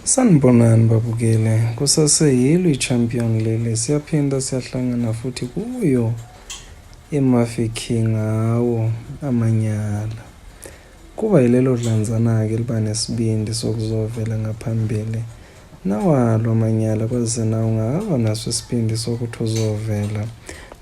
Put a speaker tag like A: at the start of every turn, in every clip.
A: Sanibonani babukele, kusaseyilo i-champion leli, siyaphinda siyahlangana futhi kuyo iMafeking ngawo amanyala. Kuba yilelo dlanzana-ke eliba nesibindi sokuzovela ngaphambili nawalo amanyala kwazise nawe ungaba naso isibindi sokuthi uzovela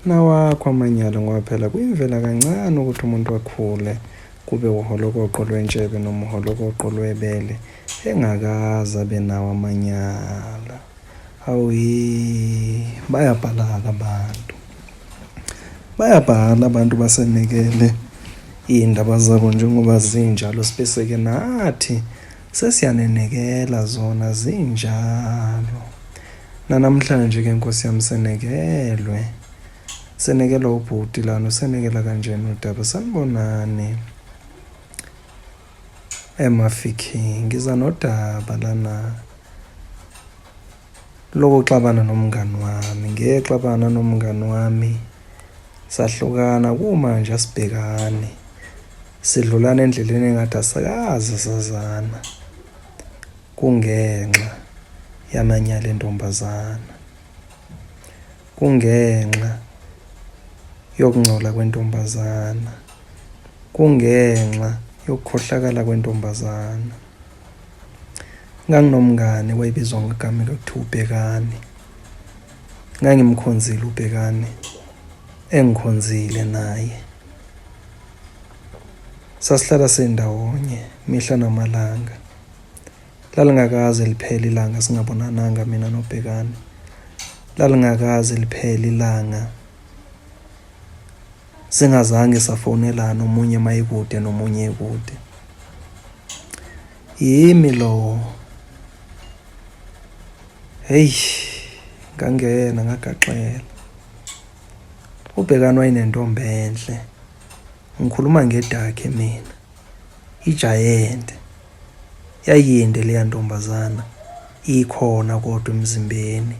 A: nawakho amanyala ngoba phela kuyimvela kancane ukuthi umuntu akhule kube uholokoqo lwentshebe nomholokoqo lwebele engakaze abe nawo amanyala. Hawu bayabhala-ke abantu. Bayabhala abantu basenikele iy'ndaba zabo njengoba zinjalo sibese-ke nathi sesiyanenekela zona zinjalo. Nanamhlanje-ke nkosi yami senekelwe. Senekelwa ubhuti lana usenekela kanjena udaba. Sanibonani. Emafikeng ngiza nodaba lana lokuxabana nomngani wami. Ngexabana nomngani wami sahlukana kumanje asibhekani. Sidlulana endleleni engathi asikaze sazana. Kungenxa yamanyala entombazana. Kungenxa yokungcola kwentombazana. Kungenxa yokukhohlakala kwentombazana. Nganginomngane wayebizwa ngegama ekuthiwa uBhekani. Ngangimkhonzile uBhekani, engikhonzile naye. Sasihlala sindawonye mihla namalanga. Lalingakaze liphele ilanga singabonananga mina noBhekani. Lalingakaze liphele ilanga singazange safonelana omunye mayekude nomunye ekude. Yimi lowo. Hey, ngangena ngagaxela. UBhekani wayenentombi enhle. Ngikhuluma ngedakhe mina. Ijayente. Yayiyinde leya ntombazana ikhona kodwa emzimbeni.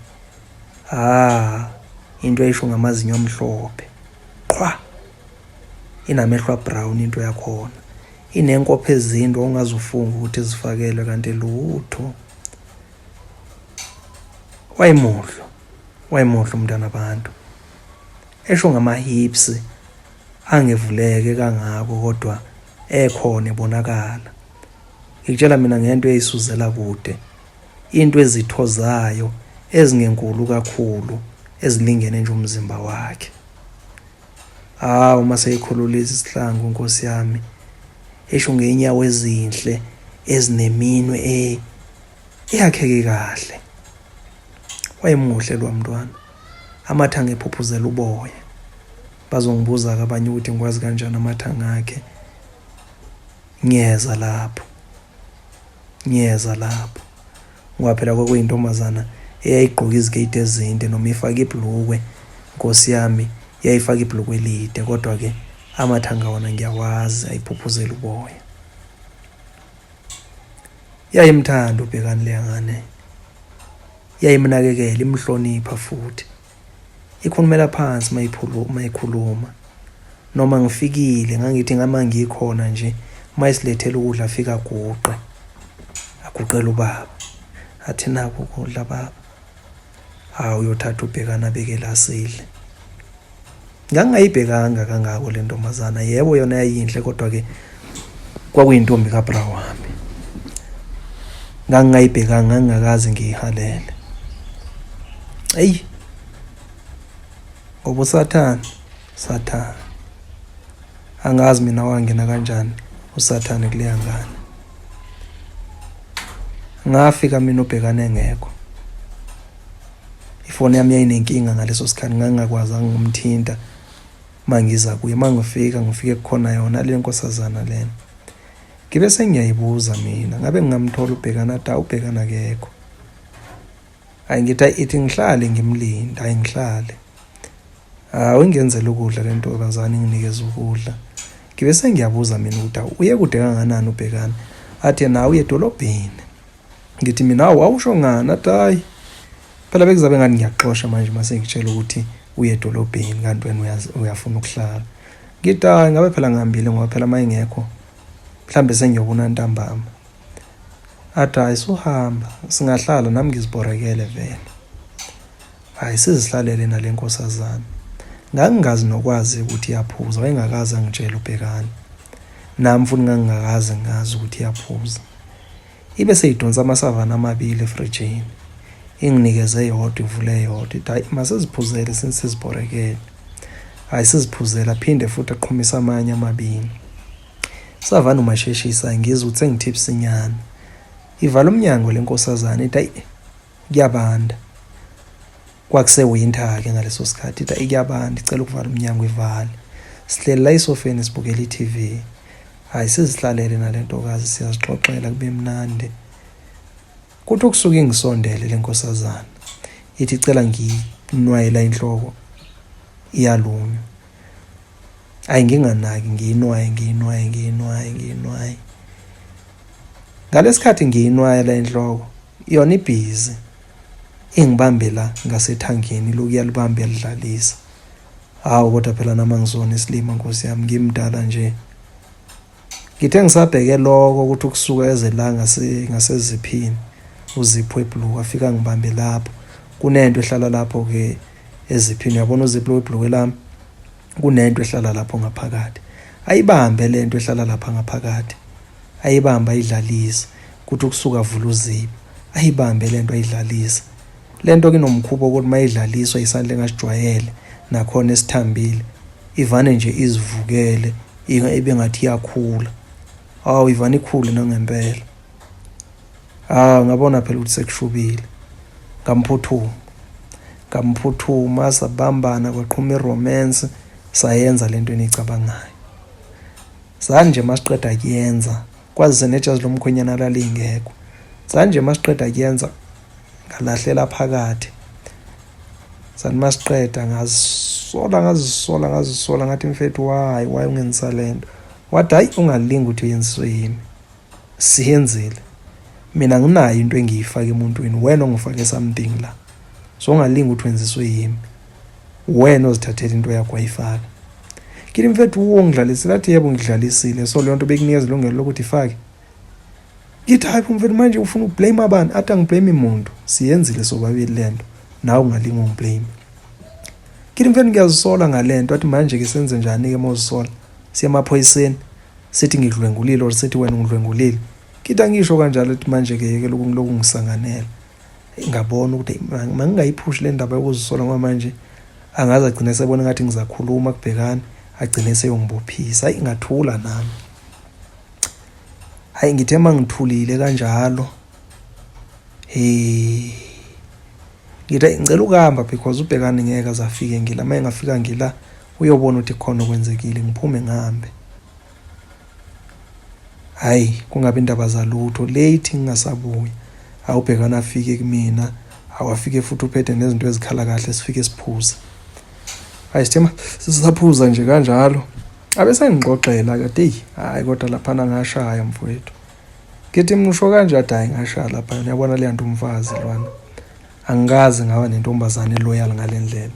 A: Ah, into eyisho ngamazinyo amhlophe. Qhwa. Inamehlo abrown into yakhona. Inenkophe ezinde ongazufunga ukuthi zifakelwe kanti lutho. Wayemuhle. Wayemuhle umntana abantu. Esho ngama-hips angevuleke kangako kodwa ekhona ebonakala. Ngikutshela mina ngento eyisuzela kude. Into ezitho zayo ezingenkulu kakhulu ezilingene nje umzimba wakhe. Hawu uma seyikhulula izihlangu nkosi yami. Esho ngenyawo ezinhle ezineminwe e eyakheke kahle. Wayemuhle lo mntwana. Amathanga ephuphuzela uboya. Bazongibuza-ke abanye ukuthi ngikwazi kanjani amathanga akhe. Ngiyeza lapho. Ngiyeza lapho. Ngoba phela kwakuyintombazana eyayigqoka iziketi ezinde noma ifake ibhlukwe. Nkosi yami yayifaka ibhlukwe elide kodwa-ke amathanga wona ngiyawazi ayiphuphuzela uboya. Yayimthanda uBhekani leya ngane. Yayimnakekela, imhlonipha futhi. Ikhulumela phansi uma ikhuluma. Noma ngifikile ngangithi ngama ngikhona nje uma isilethela ukudla afike aguqe. Aguqele ubaba. Athi naku ukudla baba. Hawu uyothatha uBhekani abeke la sidle. Ngangingayibhekanga kangako le ntombazana. Yebo yona yayinhle kodwa-ke kwakuyintombi kabra wami. Ngangingayibhekanga ngangingakaze ngiyihalele. Eyi ngoba uSathane, Sathane. Angazi mina wangena kanjani uSathane kuleya ngane. Ngafika mina ubhekane engekho. Ifoni yami yayinenkinga ngaleso sikhathi ngangingakwazanga ukumthinta mangiza kuye. Mangifika ngifike kukhona yona le nkosazana lena. Ngibe sengiyayibuza mina ngabe ngingamthola uBhekana athi hawu uBhekana akekho. Hayi ngithi ayi ithi ngihlale ngimlinde hayi ngihlale. Hawu ingenzela ukudla le ntombazane inginikeza ukudla. Ngibe sengiyabuza mina ukuthi hawu uye kude kangakanani uBhekana? Athi yena hawu uye edolobheni. Ngithi mina hawu awusho ngani? Athi hhayi phela bekuzabe ngathi ngiyakuxosha manje uma sengikutshela ukuthi uye edolobheni kanti wena uyafuna ukuhlala. Ngithi hhayi ngabe phela ngihambile ngoba phela uma engekho mhlambe sengiyobona ntambama. Athi hhayi suhamba singahlala nami ngizibhorekele vele. Hhayi sizihlalele nale nkosazana. Ngangingazi nokwazi ukuthi iyaphuza, wayengakaze angitshele uBhekani. Nami futhi ngangingakaze ngazi ukuthi iyaphuza. Ibe seyidonsa amasavana amabili efrijini. Inginikeze eyodwa ivule eyodwa ithi hhayi masiziphuzele since sizibhorekele. Hhayi siziphuzele aphinde futhi aqhumisa amanye amabili. Savana umasheshisa ngizwe ukuthi sengithipsinyana. Ivala umnyango le nkosazana ithi ayi kuyabanda. Kwakusewinter-ke ngaleso sikhathi ithi ayi kuyabanda icela ukuvala umnyango ivale. Sihleli la esofeni sibukela i-TV. Hhayi sizihlalele nale ntokazi siyazixoxela kube mnandi. Kuthi ukusuka ingisondele le nkosazana ithi icela ngiyinwayela inhloko iyalunywa. Ayi nginganaki ngiyinwaye ngiyinwaye ngiyinwaye ngiyinwaye. Ngalesikhathi ngiyinwaya la enhloko yona ibhizi ingibambe la ngasethangeni lokhu iyalibamba iyalidlalisa. Hawu kodwa phela nami angisona isilima nkosi yami ngimdala nje. Ngithe ngisabheke lokho ukuthi ukusuka eze la ngaseziphini uziphu webhuluku afika ngibambe lapho kunento ehlala lapho-ke eziphini uyabona uziphu webhuluku lami kunento ehlala lapho ngaphakathi ayibambe le nto ehlala lapha ngaphakathi ayibambe ayidlalise kuthi ukusuka avula uziphu ayibambe le nto ayidlalise le nto kinomkhuba ukuthi uma idlaliswa isandla engasijwayele nakhona esithambile ivane nje izivukele ibe ngathi iyakhula hawu ivane ikhule nangempela ah ngabona phela ukuthi sekushubile ngamphuthuma ngamphuthuma sabambana kwaqhuma iromance sayenza lento enicabangayo sanje masiqeda kuyenza kwazise nejazi lomkhwenyana lalingekho sanje masiqeda kuyenza ngalahlela phakathi sathi masiqeda ngazisola ngazisola ngazisola ngathi mfethu why ungenzisa le nto wathi hayi ungalingi ukuthi uyenziswe yimi siyenzile mina nginayo into engiyifaka emuntwini wena ongifake something la so ungalingi ukuthi wenziswe yimi wena ozithathela into yakho wayifaka kini mfethu wongidlalisile athi yebo ngidlalisile so leyo nto bekunikeza ilungelo lokuthi ifake ngithi hayi mfethu manje ufuna ukublame abani athi angiblame muntu siyenzile sobabili lento nawe ungalinga ungiblame ngithi mfethu ngiyazisola ngalento athi manje ke senze njani ke mozisola siye emaphoyiseni sithi ngidlwengulile or sithi wena ungidlwengulile ngithi angisho kanjalo ukuthi manje ke yeke lokhu ngiloku ngisanganela ngabona ukuthi mangingayiphushi le ndaba yokuzisola ngoba manje angaze agcine sebona ngathi ngizakhuluma kubhekani agcine seyongibophisa hayi ngathula nami hayi ngithe mangithulile kanjalo hey ngithi ngicela ukuhamba because ubhekani ngeke azafike ngila uma engafika ngila uyobona ukuthi khona okwenzekile ngiphume ngihambe hayi kungabi indaba zalutho late ngingasabuyi awubhekana afike kumina awafike futhi uphethe nezinto ezikhala kahle sifike siphuze hayi sithema sisaphuza nje kanjalo abesengixoxela kade eyi hayi kodwa laphana ngashaya mfowethu ngithi mina usho kanje athi hayi ngashaya laphana uyabona leya nto umfazi lwana angikaze ngaba nentombazane eloyal ngale ndlela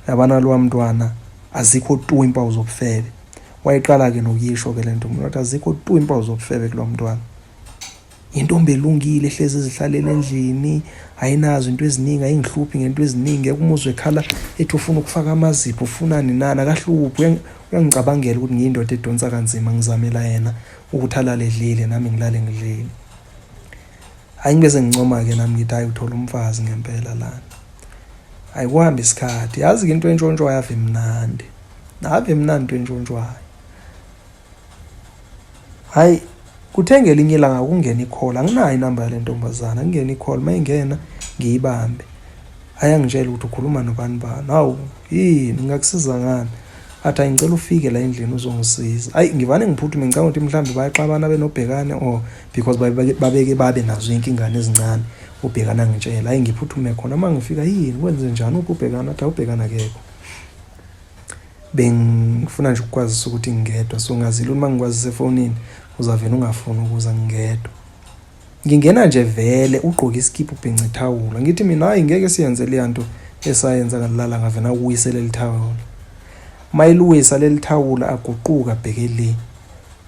A: yabana lowa mntwana azikho tu impawu zobufebe wayiqala-ke nokuyisho-ke le nto wathi azikho tu impawu zobufebe kulowa mntwana intombi elungile ehlezi ezihlalela endlini ayinazo into eziningi ayingihluphi ngento eziningi ngeke umuzwe ekhala ethi ufuna ukufaka amazipho ufunani nani akahluphi uyangicabangela ukuthi ngiyindoda edonsa kanzima ngizamela yena ukuthi alale edlile nami ngilale ngidlile hayi ngibe sengincoma-ke nami ngithi hayi uthola umfazi ngempela lana hayi kuhamba isikhathi yazi-ke into entshontshwayo ave mnandi ave mnandi into entshontshwayo Hayi kuthe ngelinye ilanga kungena i-call anginayo inamba yale ntombazana kungena i-call uma ingena ngiyibambe ayangitshela ukuthi ukhuluma nobani bani hawu yini ngingakusiza ngani athi ayi ngicela ufike la endlini uzongisiza ayi ngivane ngiphuthume ngicabanga ukuthi mhlawumbe bayaxabana benobhekane or because babeke babe nazo iy'nkingane ezincane ubhekana angitshela ayi ngiphuthume khona uma ngifika yini kwenze njani uphi ubhekana athi awubhekana akekho bengifuna nje ukukwazisa ukuthi ngingedwa so ngazile uma ngikwazisa efonini uzavele ungafuni ukuza ngingedwa ngingena nje vele ugqoke isikipha ubhinca ithawula ngithi mina hayi ngeke siyenze leya nto esayenza ngalala ngave nakuwise leli thawula mayiluwisa leli thawula aguquka abheke le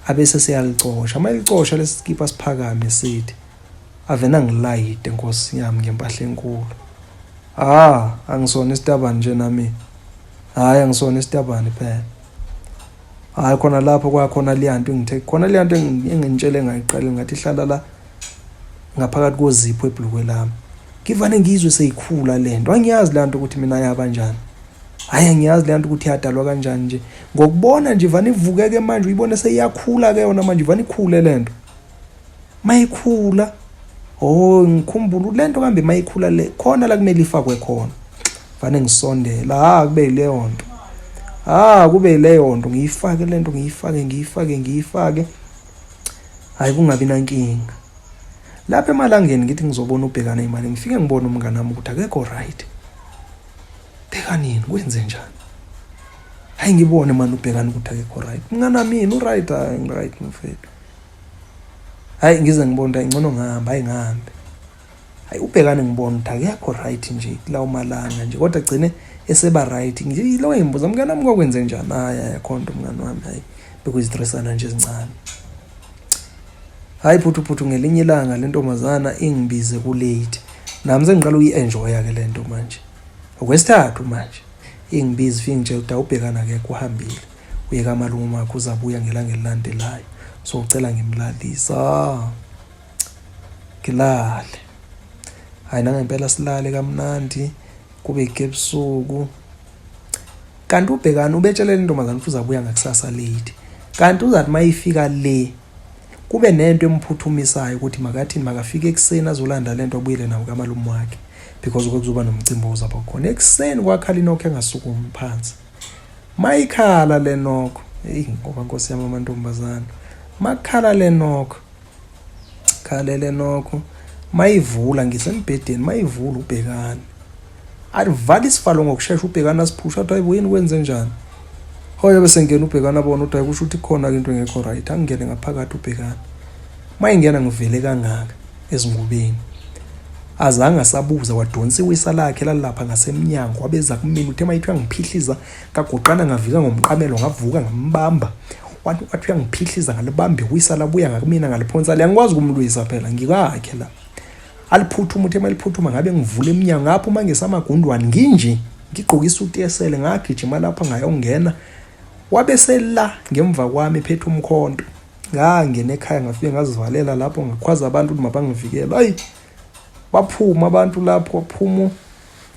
A: abese seyalicosha mayilicosha lesi sikipha siphakame sithi Ave nangilayide nkosi yami ngempahla enkulu. Ah, angisona isitabane nje nami. Hayi angisona isitabane phela. Hayi khona lapho kwakhona leyanto engithe khona leyanto engintshele ngayiqale ngathi ihlala la ngaphakathi kozipho ebhlukwe lami. Ngivane ngizwe seyikhula lento. Angiyazi leyanto ukuthi mina yaba njani. Hayi angiyazi leyanto ukuthi yadalwa kanjani nje. Ngokubona nje ivane ivukeke manje uyibone seyiyakhula ke yona manje ivane ikhule lento. Mayikhula oh ngikhumbula lento kambe mayikhula le khona la kumele ifakwe khona. Vane ngisondela ha kube leyo nto. Ha kube leyo nto ngiyifake lento ngiyifake ngiyifake ngiyifake. Hayi kungabi nankinga. Lapha emalangeni ngithi ngizobona ubhekana imali ngifike ngibone umngane wami ukuthi akekho right. Bhekanini kwenze njani? Hayi ngibone mani ubhekana ukuthi akekho right. Mngane wami yini u-right hayi ngi-right mfethu. Hayi ngize ngibone ukuthi ngcono ngihambe hayi ngihambe. Hayi ubhekane ngibona ukuthi akekho right nje kulawo malanga nje kodwa gcine eseba right. Ngilo ngimbuza mngane wami kwakwenze njani? Hayi hayi akho nto mngane wami hayi bekuyizitresana nje ezincane. Hayi phuthu phuthu ngelinye ilanga le ntombazana ingibize ku-late. Nami sengiqala ukuyi-enjoya-ke le nto manje. Okwesithathu manje ingibize ifike ingitshela ukuthi awubhekana akekho uhambile. Uye kamalume wakhe uzabuya ngelanga elilandelayo. So ucela ngimlalisa. Ngilale. Hayi nangempela silale kamnandi kube ebusuku. Kanti ubhekani ubetshelela intombazane ukuthi uzabuya ngakusasa late. Kanti uzathi mayifika le kube nento emphuthumisayo ukuthi makathini makafike ekuseni azolanda lento abuyele nawo kamalume wakhe because kwekuzoba nomcimbi ozaba khona ekuseni kwakhala inokho engasukumi phansi mayikhala le nokho eyi ngoba nkosi yami amantombazane makhala le nokho khalele nokho mayivula ngisembhedeni mayivula ubhekani alivala isivalo ngokushesha ubhekana asiphusha athi hayibo yini kwenze njani hoyo bese ngena ubhekana abona ukuthi kusho ukuthi khona into engekho right angene ngaphakathi ubhekana mayingena ngivele kangaka ezingubeni azange asabuza wadonsa iwisa lakhe lalapha ngasemnyango wabeza kumina uthe mayithi uyangiphihliza kagoqana ngavika ngomqamelo ngavuka ngambamba wathi wathi uyangiphihliza ngalibamba iwisa labuya ngakumina ngaliphonsa le angikwazi ukumlwisa phela ngikakhe la aliphuthuma uthe maliphuthuma ngabe ngivula emnyango ngaphuma ngesamagundwane nginje ngigqoke isuti esele ngagijima lapha ngayongena wabe sela ngemva kwami phethe umkhonto ngangena ekhaya ngafike ngazivalela lapho ngakhwaza abantu ukuthi mabangivikele ayi baphuma abantu lapho waphuma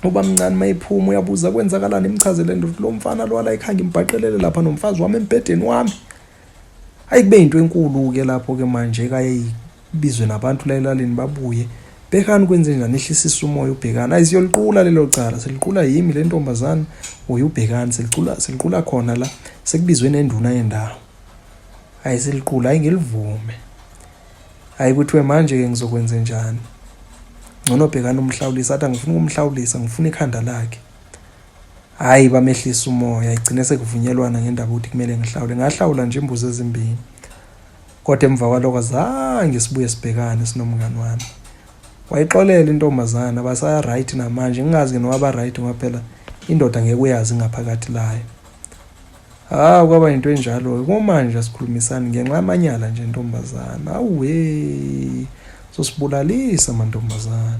A: ubamncane mayiphuma uyabuza kwenzakalani imchazele nto lo mfana lo wala ekhaya ngimbhaqelele lapha nomfazi wami embhedeni wami ayi kube into enkulu-ke lapho-ke manje kaye ibizwe nabantu la elalini babuye bhekani kwenze njani ehlisisa umoya ubhekani ayi siyoliqula lelo cala siliqula yimi le ntombazane uye ubhekani siliqula siliqula khona la sekubizwe nenduna yendawo ayi siliqula ayi ngilivume ayi kuthiwe manje-ke ngizokwenze njani ngcono bhekani umhlawulisa athi angifuni ukumhlawulisa ngifuna ikhanda lakhe Hhayi bamehlisa umoya igcine sekuvunyelwana ngendaba ukuthi kumele ngihlawule. Ngahlawula nje imbuzi ezimbini. Kodwa emva kwaloko azange sibuye sibhekane sinomngani wami. Wayixolela intombazana basaya right namanje ngingazi ke noma ba right ngoba phela indoda ngeke uyazi ngaphakathi layo. Ah kwaba into enjalo kumanje asikhulumisani ngenxa yamanyala nje ntombazana. Awuwe sosibulalisa mantombazana.